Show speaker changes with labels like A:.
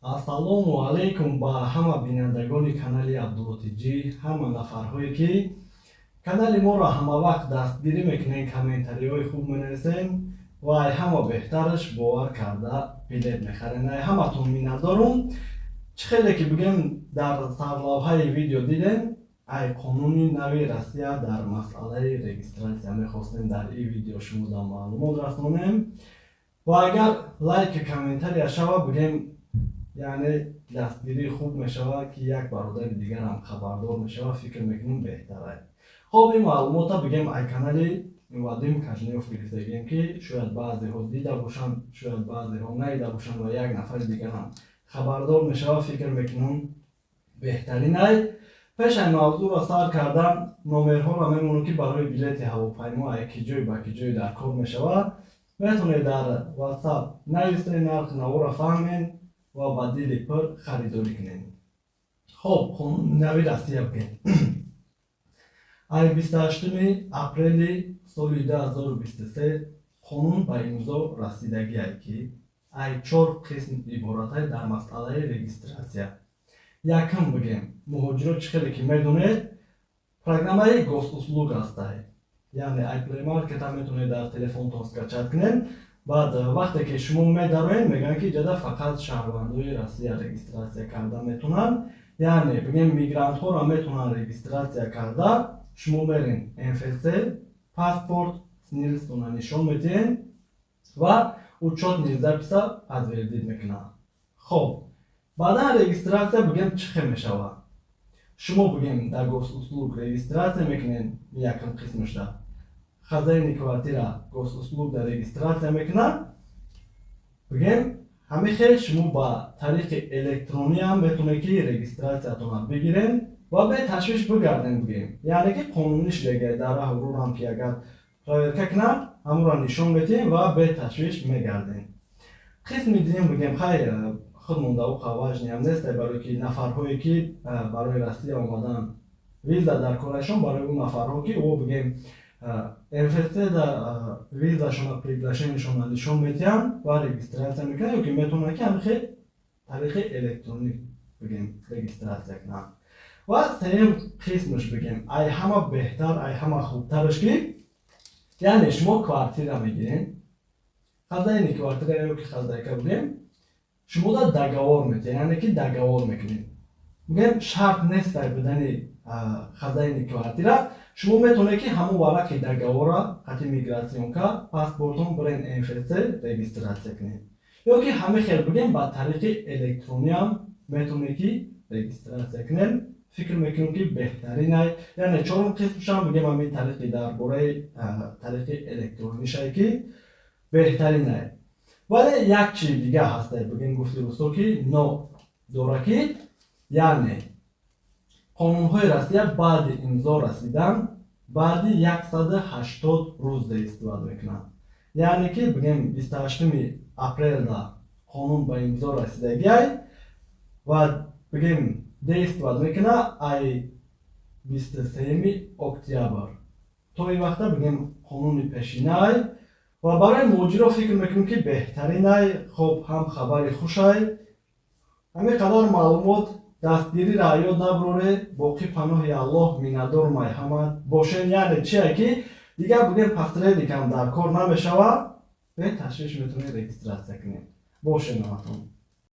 A: Ассалому алайкум ба ҳама бинандагони канали Абдулло ТҷИ, ҳама нафарҳое, ки канали моро ҳамавақт дастгирӣ мекунен, комментариҳои хуб менависен ва ай ҳама беҳтараш бовар карда билет мехарен. Ай ҳаматон миннатдорум. Чӣ хеле ки, бигем, дар сарлавҳаи видео дидем, ай қонуни нави Россия дар масъалаи регистрация мехостем дар ин видео шумода маълумот расонем. Ва агар лайк, комментария шава, бигем, яъне дастгирии хуб мешавад, ки як бародари дигарам хабардор мешавад, фикр мекунем, беҳтарай. Хоб, ин маълумота, бигем, ай канали Вадим Кажнев гирифтагием, ки шояд баъзеҳо дида бошанд, шояд баъзеҳо надида бошанд ва як нафари дигарам хабардор мешавад, фикр мекунам, беҳтаринай. Пеш ай мавзӯъро сар кардан, номерҳоро мемонам, ки барои билети ҳавопаймо ай ки ҷой ба ки ҷой дар кор мешавад, метавонед дар WhatsApp нависед, нархи наворо фаҳмед ва ба дили пур харидорӣ кунед. Хоб, қонуни нави Россия, бигем, ай 28-уми апрели соли 2023 қонун ба имзо расидагиай, ки ай чор қисм иборатай дар масъалаи регистрация. Якум, бигем, муҳоҷирот, чӣ хеле ки медонед, программаи Госуслуг ҳастай, яъне ай Play Market метавонед дар телефонтон скачать кунед. Баъд вақте ки шумо медароед, мегӯянд, ки иҷода фақат шаҳрвандои Россия регистрация карда метавонанд, яъне, бигем, мигрантҳоро метавонанд регистрация карда. Шумо мерен МФЦ, паспорт, СНИЛСтона нишон медиҳед ва учётный запись а подтвердить мекунад. Хоб, баъдан регистрация, бигем, чӣ хел мешавад? Шумо, бигем, дар Госуслуг регистрация мекунед. Якум қисмашда хозяини квартира Госуслуг дар регистрация мекунад. Бигем, ҳамин хел шумо ба тариқи электрониам метавонед, ки регистрациятонро бигирен ва беташвиш бигарден. Бигем, яъне ки қонунӣ шудагиай, дар раҳу рӯрам ки агар проверка кунад, ҳамонро нишон медиҳем ва беташвиш мегардем. Қисми дуюм, бигем, хайр, худ монда уқа важный ам нест, барое ки нафарҳое ки барои Россия омадан виза дар корашон, барои он нафарҳо ки ӯ, бигем, МФЦ да визашона, приглашениешона нишон медиҳанд ва регистрация мекунанд ё ки метавонанд, ки ҳамин хел тариқи электронӣ, бигем, регистрация кунанд. Ва сеюм қисмаш, бигем, ай ҳама беҳтар, ай ҳама хубтараш, ки яъне шумо квартира мегирем, хозяини квартира ё ки хозяйка, бигем, шумо да договор метиҳед, яъне ки договор мекунед. Бигем, шарт нест ай будани хозяини квартира, шумо метавонед, ки ҳамон варақи договора қати миграционка, паспортон бирен МФЦ, регистрация кунед ё ки ҳамин хел, бигем, ба тариқи электрониам метавонед, ки регистрация кунед. Фикр мекунем, ки беҳтаринай. Яъне чорум қисмшам, бигем, ҳамин тариқи дар бораи тариқи электронишай, ки беҳтаринай. Вале як чи дига ҳастай, бигем, гуфти русо, ки но дора, ки яъне қонунҳои Россия баъди имзо расидан баъди 180 рӯз действовать мекунанд. Яъне ки, бигем, 28-уми апрелда қонун ба имзо расидагиай ва, бигем, действовать мекунад ай 23-юми октябр. То ин вақта, бигем, қонуни пешинай ва барои муҳоҷиро фикр мекунем, ки беҳтаринай. Хоб, ҳам хабари хушай. Ҳамин қадар маълумот. Дастгириро ёд набуроред. Боқӣ паноҳи Аллоҳ, миннатдор майҳамад бошен. Яъне чие ки дигар, бигем, посредникам дар кор намешавад, беташвиш метавонед регистрация кунед. Бошед ҳаматон.